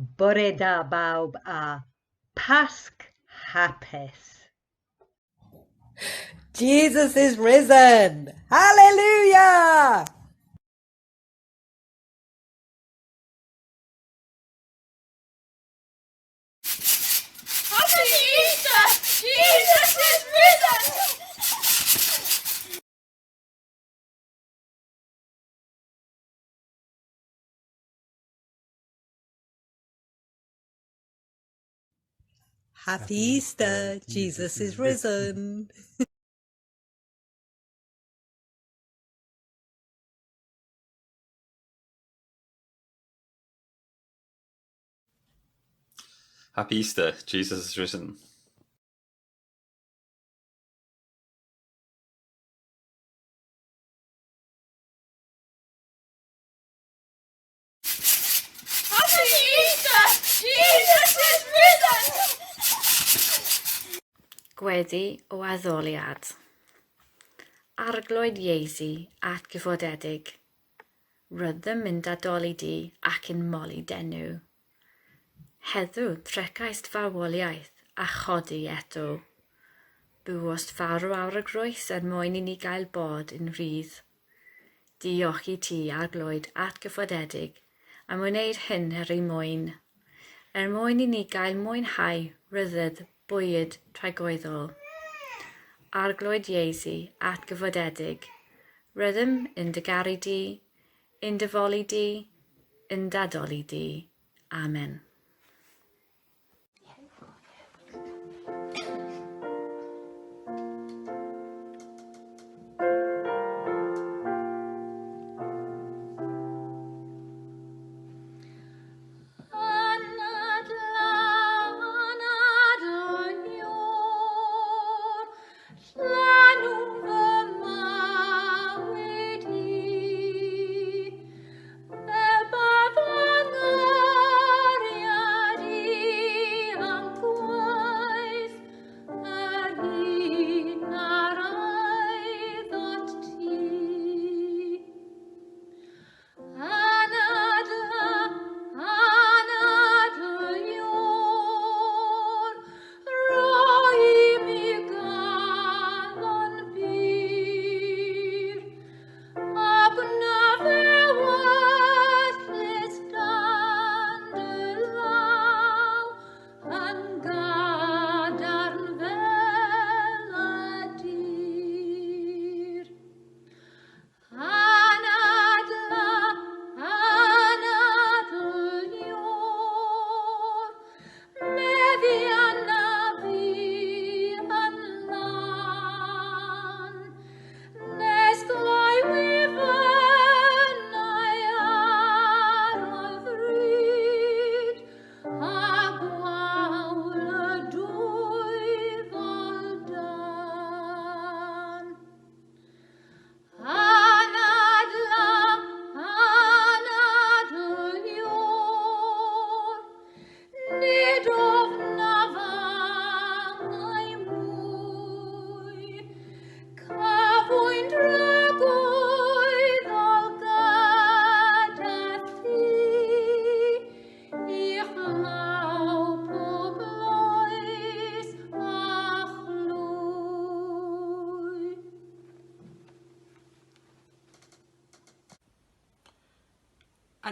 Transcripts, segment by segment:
Bore da bawb a Pasg hapus! Jesus is risen! Hallelujah! Happy Easter! Jesus is risen! Happy Easter, Jesus is risen. Happy Easter, Jesus is risen. Happy Easter! Jesus is risen! Gweddi o addoliad. Arglwyd Iesu atgyfodedig, rydym yn dadoli di ac yn moli d'enw. Heddiw trecaist farwoliaeth a chodi eto. Buost farw ar y groes er mwyn i ni gael bod yn rhydd. Diolch i ti, Arglwyd atgyfodedig, am wneud hyn er ei mwyn, er mwyn i ni gael mwynhau rhyddid bwyd tragwyddol. Arglwyd Iesu atgyfodedig, rydym yn dy garu di, yn dy foli di, yn dadoli di. Amen.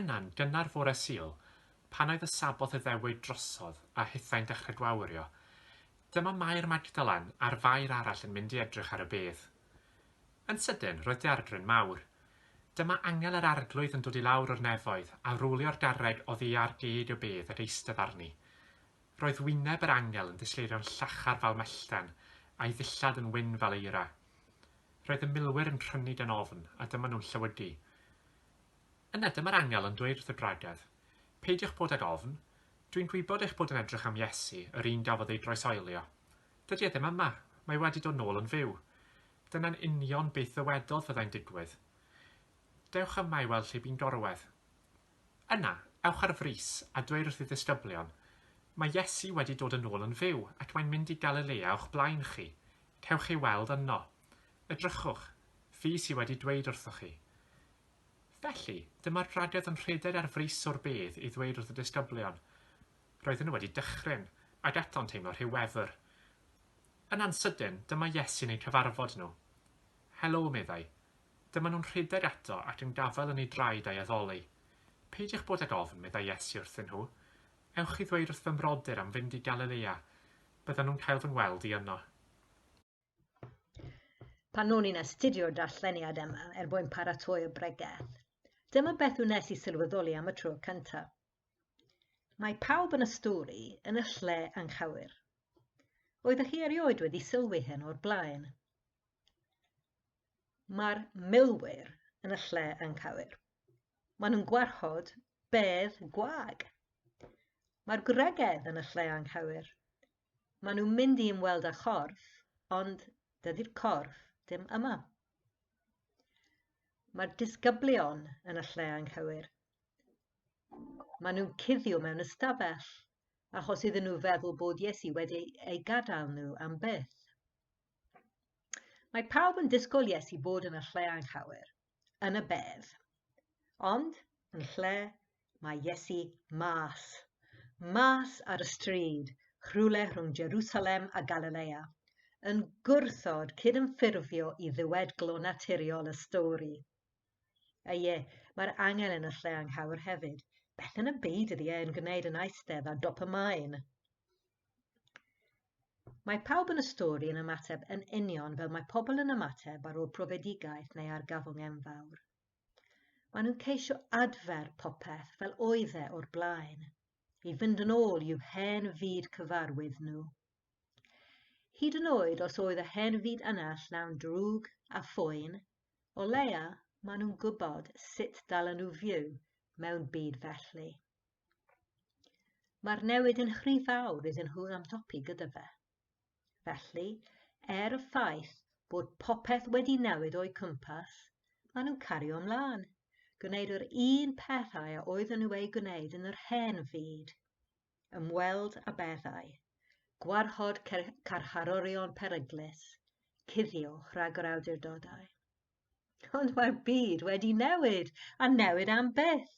Yna'n gynnar fore Sul, pan oedd y Saboth Iddewig drosodd a hithau'n dechrau gwawrio, dyma Mair Magdalen a'r Fair arall yn mynd i edrych ar y bedd. Yn sydyn, roedd daeargryn mawr. Dyma angel yr Arglwydd yn dod i lawr o'r nefoedd a rowlio'r garreg oddi ar geg y bedd ac eistedd arni. Roedd wyneb yr angel yn disgleirio'n llachar fel mellten, a'i ddillad yn wyn fel eira. Roedd y milwyr yn crynu dan ofn, a dyma nhw'n llewygu. Yna dyma'r angel yn dweud wrth y gwragedd, Peidiwch bod ag ofn. Dwi'n gwybod eich bod yn edrych am Iesu, yr un gafodd ei groeshoelio. Dydy e ddim yma, mae wedi dod nôl yn fyw. Dyna'n union beth ddywedodd fyddai'n digwydd. Dewch yma i weld lle bu'n gorwedd. Yna, ewch ar frys a dweud wrth ei ddisgyblion, 'Mae Iesu wedi dod yn ôl yn fyw ac mae'n mynd i Galilea o'ch blaen chi. Cewch ei weld yno. Edrychwch, fi sy wedi dweud wrthoch chi. Felly, dyma'r gwragedd yn rhedeg ar frys o'r bedd i ddweud wrth y disgyblion. Roedden nhw wedi dychryn, ac eto'n teimlo rhyw wefr. Yna'n sydyn, dyma Iesu'n eu cyfarfod nhw. Helo, meddai. Dyma nhw'n rhedeg ato ac yn gafael yn ei draed a'i addoli. Peidiwch bod ag ofn, meddai Iesu wrthyn nhw. Ewch i ddweud wrth fy mrodyr am fynd i Galilea. Byddan nhw'n cael fy ngweld i yno. Pan o'n i'n astudio'r darlleniad yma er mwyn paratoi y bregeth, dyma beth wnes i sylweddoli am y tro cyntaf. Mae pawb yn y stori yn y lle anghywir. Oeddech chi erioed wedi sylwi hyn o'r blaen? Mae'r milwyr yn y lle anghywir. Maen nhw'n gwarchod bedd gwag. Mae'r gwragedd yn y lle anghywir. Maen nhw'n mynd i ymweld â chorff, ond dydy'r corff dim yma. Mae'r disgyblion yn y lle anghywir. Maen nhw'n cuddio mewn ystafell, achos iddyn nhw feddwl bod Iesu wedi ei gadael nhw am byth. Mae pawb yn disgwyl Iesu bod yn y lle anghywir, yn y bedd. Ond, yn lle, mae Iesu mas. Mas ar y stryd, rhywle rhwng Jerusalem a Galilea, yn gwrthod cydymffurfio i ddiweddglo naturiol y stori. A ie, mae'r angel yn y lle anghywir hefyd. Beth yn y byd ydy e'n gwneud yn eistedd ar dop y maen? Mae pawb yn y stori yn ymateb yn union fel mae pobl yn ymateb ar ôl profedigaeth neu argyfwng enfawr. Maen nhw'n ceisio adfer popeth fel oedd e o'r blaen, i fynd yn ôl i'w hen fyd cyfarwydd nhw. Hyd yn oed os oedd y hen fyd yna llawn drwg a phoen, o leia maen nhw'n gwybod sut dalen nhw fyw mewn byd felly. Mae'r newid yn rhy fawr iddyn nhw ymdopi gyda fe. Felly, er y ffaith bod popeth wedi newid o'u cwmpas, maen nhw'n cario ymlaen, gwneud yr un pethau a oedden nhw eu gwneud yn yr hen fyd. Ymweld â beddau, gwarchod carcharorion peryglus, cuddio rhag yr awdurdodau. Ond mae'r byd wedi newid, a newid am byth.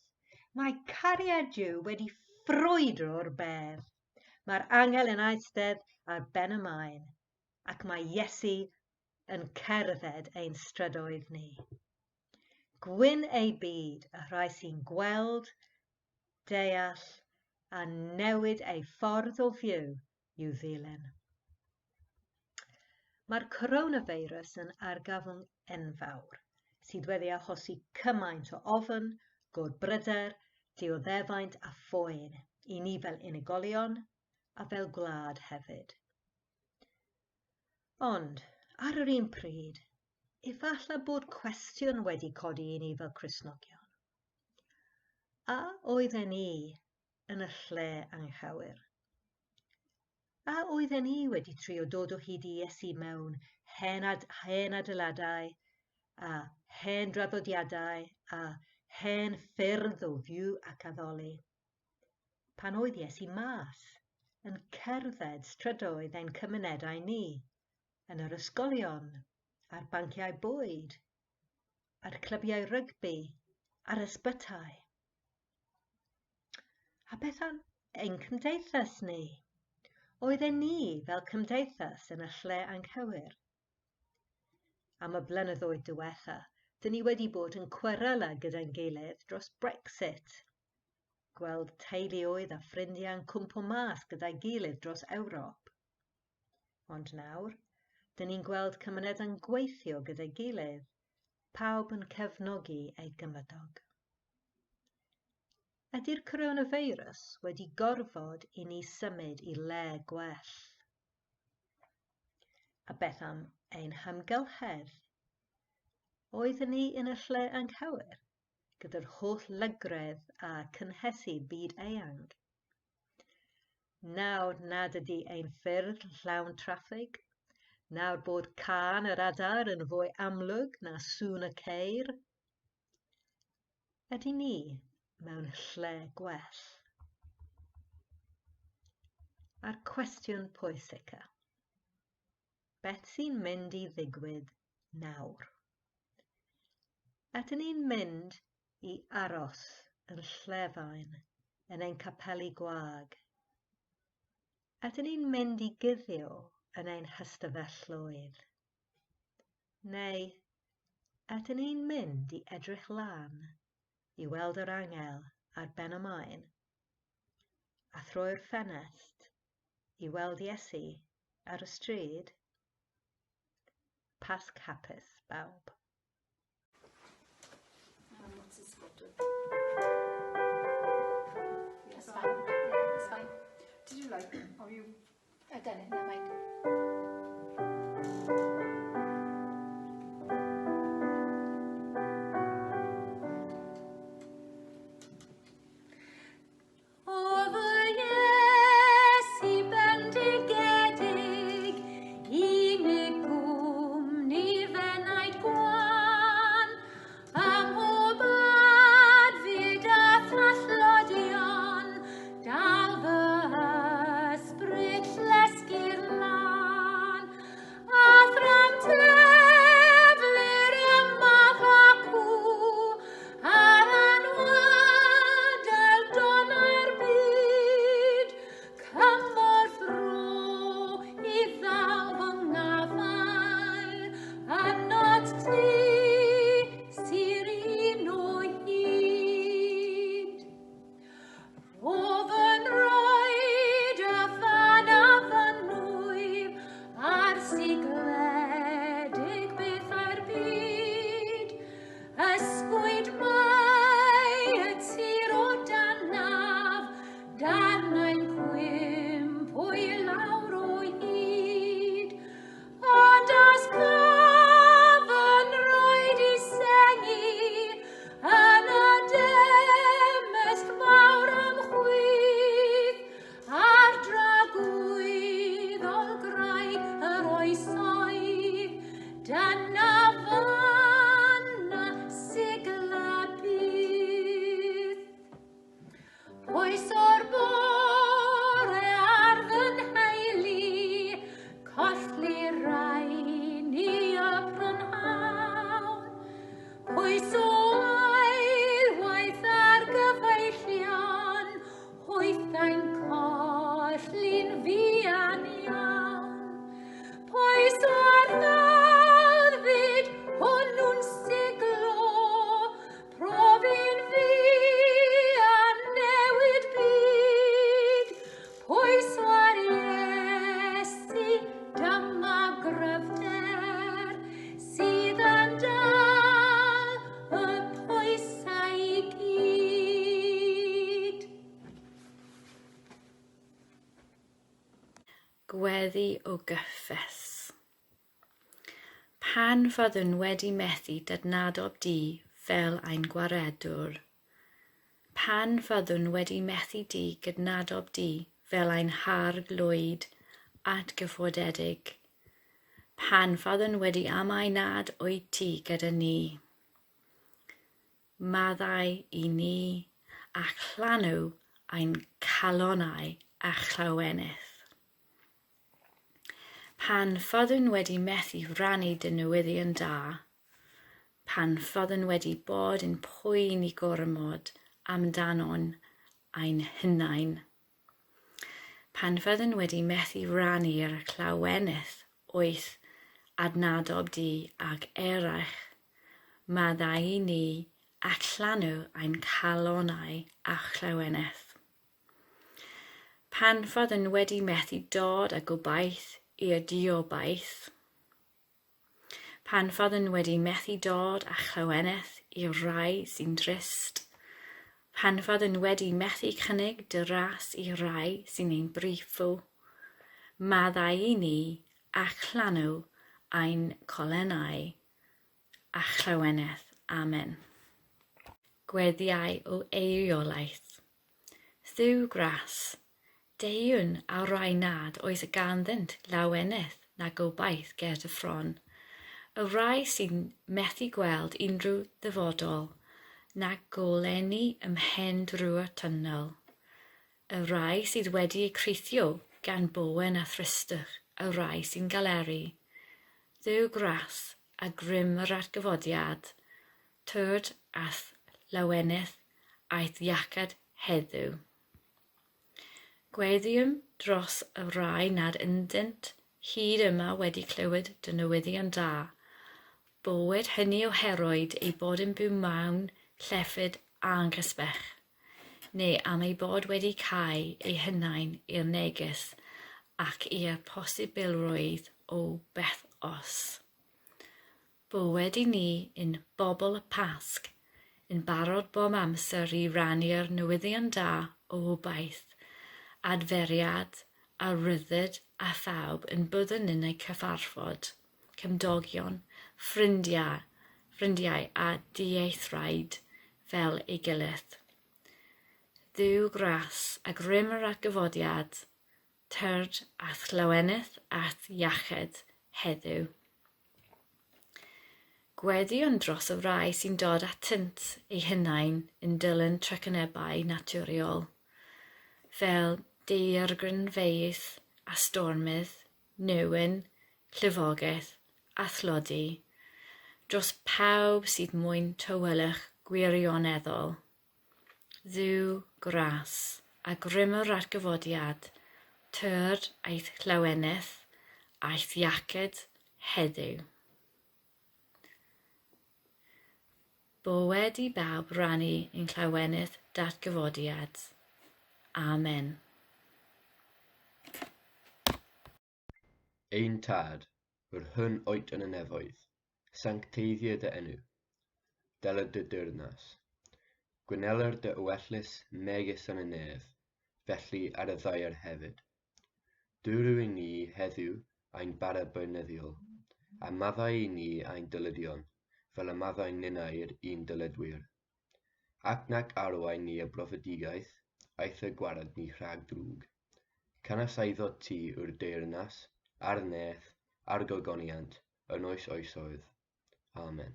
Mae cariad Duw wedi ffrwydro'r bedd. Mae'r angel yn eistedd ar ben y maen, ac mae Iesu yn cerdded ein strydoedd ni. Gwyn ei byd, y rhai sy'n gweld, deall a newid ei ffordd o fyw i'w ddilyn. Mae'r coronavirus yn argyfwng enfawr sydd wedi achosi cymaint o ofn, gorbryder, dioddefaint a phoen i ni fel unigolion a fel gwlad hefyd. Ond, ar yr un pryd, efallai bod cwestiwn wedi codi i ni fel Cristnogion. A oedden ni yn y lle anghywir? A oedden ni wedi trio dod o hyd i Iesu mewn hen, ad, hen adeiladau a hen draddodiadau a hen ffyrdd o fyw ac addoli? Pan oedd Iesu mas, yn cerdded strydoedd ein cymunedau ni, yn yr ysgolion, a'r banciau bwyd, a'r clybiau rygbi, a'r ysbytai. A beth am ein cymdeithas ni? Oedden ni fel cymdeithas yn y lle anghywir? Am y blynyddoedd diwetha, dyn ni wedi bod yn cweryla gyda'n gilydd dros Brexit. Gweld teuluoedd a ffrindiau'n cwmpo mas gyda'i gilydd dros Ewrop. Ond nawr, dyn ni'n gweld cymunedau'n gweithio gyda'i gilydd, pawb yn cefnogi ei gymydog. Ydy'r coronavirus wedi gorfod i ni symud i le gwell? A beth am ein hamgylchedd? Oedden ni yn y lle anghywir, gyda'r holl lygredd a cynhesu byd eang? Nawr nad ydy ein ffyrdd llawn traffig, nawr bod cân yr adar yn fwy amlwg na sŵn y ceir, ydy ni mewn lle gwell? A'r cwestiwn pwysica, beth sy'n mynd i ddigwydd nawr? Ydyn ni'n mynd i aros yn llefain yn ein capeli gwag? Ydyn ni'n mynd i guddio yn ein hystafelloedd? Neu ydyn ni'n mynd i edrych lan i weld yr angel ar ben y maen a throi'r ffenest i weld Iesu ar y stryd? Pasg hapus, bawb. What's this got to Yeah, it's fine. Yeah, it's fine. Did you like them? Or you... I've done it, never mind. O fy Iesu bendigedig, unig gwmni f'enaid gwan, ym mhob adfyd a thrallodion, dal fy ysbryd llesgu'r lan. A thram teflir yma acw, ar anwadal donau'r byd, cymorth ro i ddal fy ngafael, ynot ti sy'r un o hyd. Rho fy nroed y fan a fy nwyf ar sigledig bethau'r byd. Ysgwyd mae y tir o danaf, darnau'n cwympo i lawr o hyd. Ond os caf yn rhoed i sengi yn y demest fawr am chwith, ar dragwyddol graig yr oesoedd, dyna fan a sigla byth. Pwys o'r bore ar fy nheulu, colli rhain i y prynhawn. Pwys o ailwaith ar gyfeillion, hwythau'n colli'n fuan iawn. Pwys o'r ddawddfyd hwnnw'n siglo, profi'n fuan newid byd. Pwys o'r Iesu, dyma gryfder sydd yn dal y pwysau i gyd. Gweddi o gyffes. Pan fyddwn wedi methu dadnadob di fel ein gwaredwr. Pan fyddwn wedi methu di gydnadob di fel ein harglwyd atgyfodedig. Pan fyddwn wedi amau nad wyt ti gyda ni. Maddau i ni a llanw ein calonnau â llawenydd. Pan fyddwn wedi methu rhannu dy newyddion da, pan fyddwn wedi bod yn poeni gormod amdanon ein hunain, pan fyddwn wedi methu rhannu'r llawenydd oedd adnadob di ag eraill, maddau i ni a llanw ein calonnau â llawenydd. Pan fyddwn wedi methu dod â gobaith i'r diobaith, pan fyddwn wedi methu dod â llawenydd i'r rhai sy'n drist, pan fyddwn wedi methu cynnig dy ras i'r rhai sy'n ein brifo, maddau i ni a llanw ein colennau a llawenydd. Amen. Gweddiau o eiriolaeth. Dduw gras, deuwn â rhai nad oes ganddynt lawenydd na gobaith ger dy fron, y rhai sy'n methu gweld unrhyw ddyfodol na goleuni ym mhen drwy'r twnnel, y rhai sydd wedi eu creithio gan boen a thristwch, y rhai sy'n galeru. Dduw gras, a grym yr atgyfodiad, tyrd a'th lawenydd aeth iacad heddiw. Gweddïwn dros y rhai nad ydynt hyd yma wedi clywed dy newyddion da. Boed hynny oherwydd eu bod yn byw mewn llefydd anghysbell, neu am eu bod wedi cau eu hunain i'r neges ac i'r posibilrwydd o beth os. Boed i ni yn bobl y Pasg, yn barod bob amser i rannu'r newyddion da o obaith, adferiad a rhyddid a phawb yn byddwn yn eu cyfarfod. cymdogion, ffrindiau, ffrindiau a dieithriaid fel ei gilydd. Dduw gras a grym yr atgyfodiad, tyrd a'th llawenydd a'th iechyd heddiw. Gweddïwn dros y rhai sy'n dod atynt eu hunain yn dilyn trychinebau naturiol, fel daeargrynfeydd a stormydd, newyn, llifogydd a thlodi, dros pawb sydd mwyn tawelwch gwirioneddol. Dduw gras, a grym yr atgyfodiad, tyrd aeth llawenydd, aeth iaced heddiw. Boed i bawb rannu yn llawenydd datgyfodiad. Amen. Ein Tad, yr hwn wyt yn y nefoedd, sancteiddia dy enw. Deled dy deyrnas. Gweneler dy ewyllys megis yn y nef, felly ar y ddaear hefyd. Dwrw i ni heddiw ein bara beunyddiol, a maddau i ni ein dyledion, fel y maddau ninnau i'r un dyledwyr. Ac nac arwain ni y brofedigaeth, aeth y gwared ni rhag drwg. Canys eiddo ti yw'r deyrnas, a'r nerth, a'r gogoniant, yn oes oesoedd. Amen.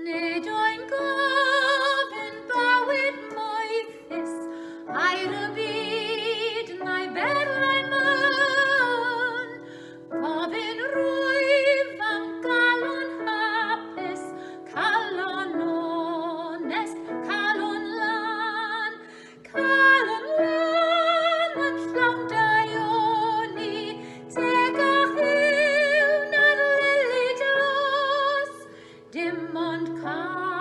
Nid oen gofyn bywyd moethus, air y byd na'i berlau mân. Gofyn rwyf am galon hapus, calon onest, calon lân. Calon lân yn llawn daioni, tecach yw na'r lili dlos, dim ond calon.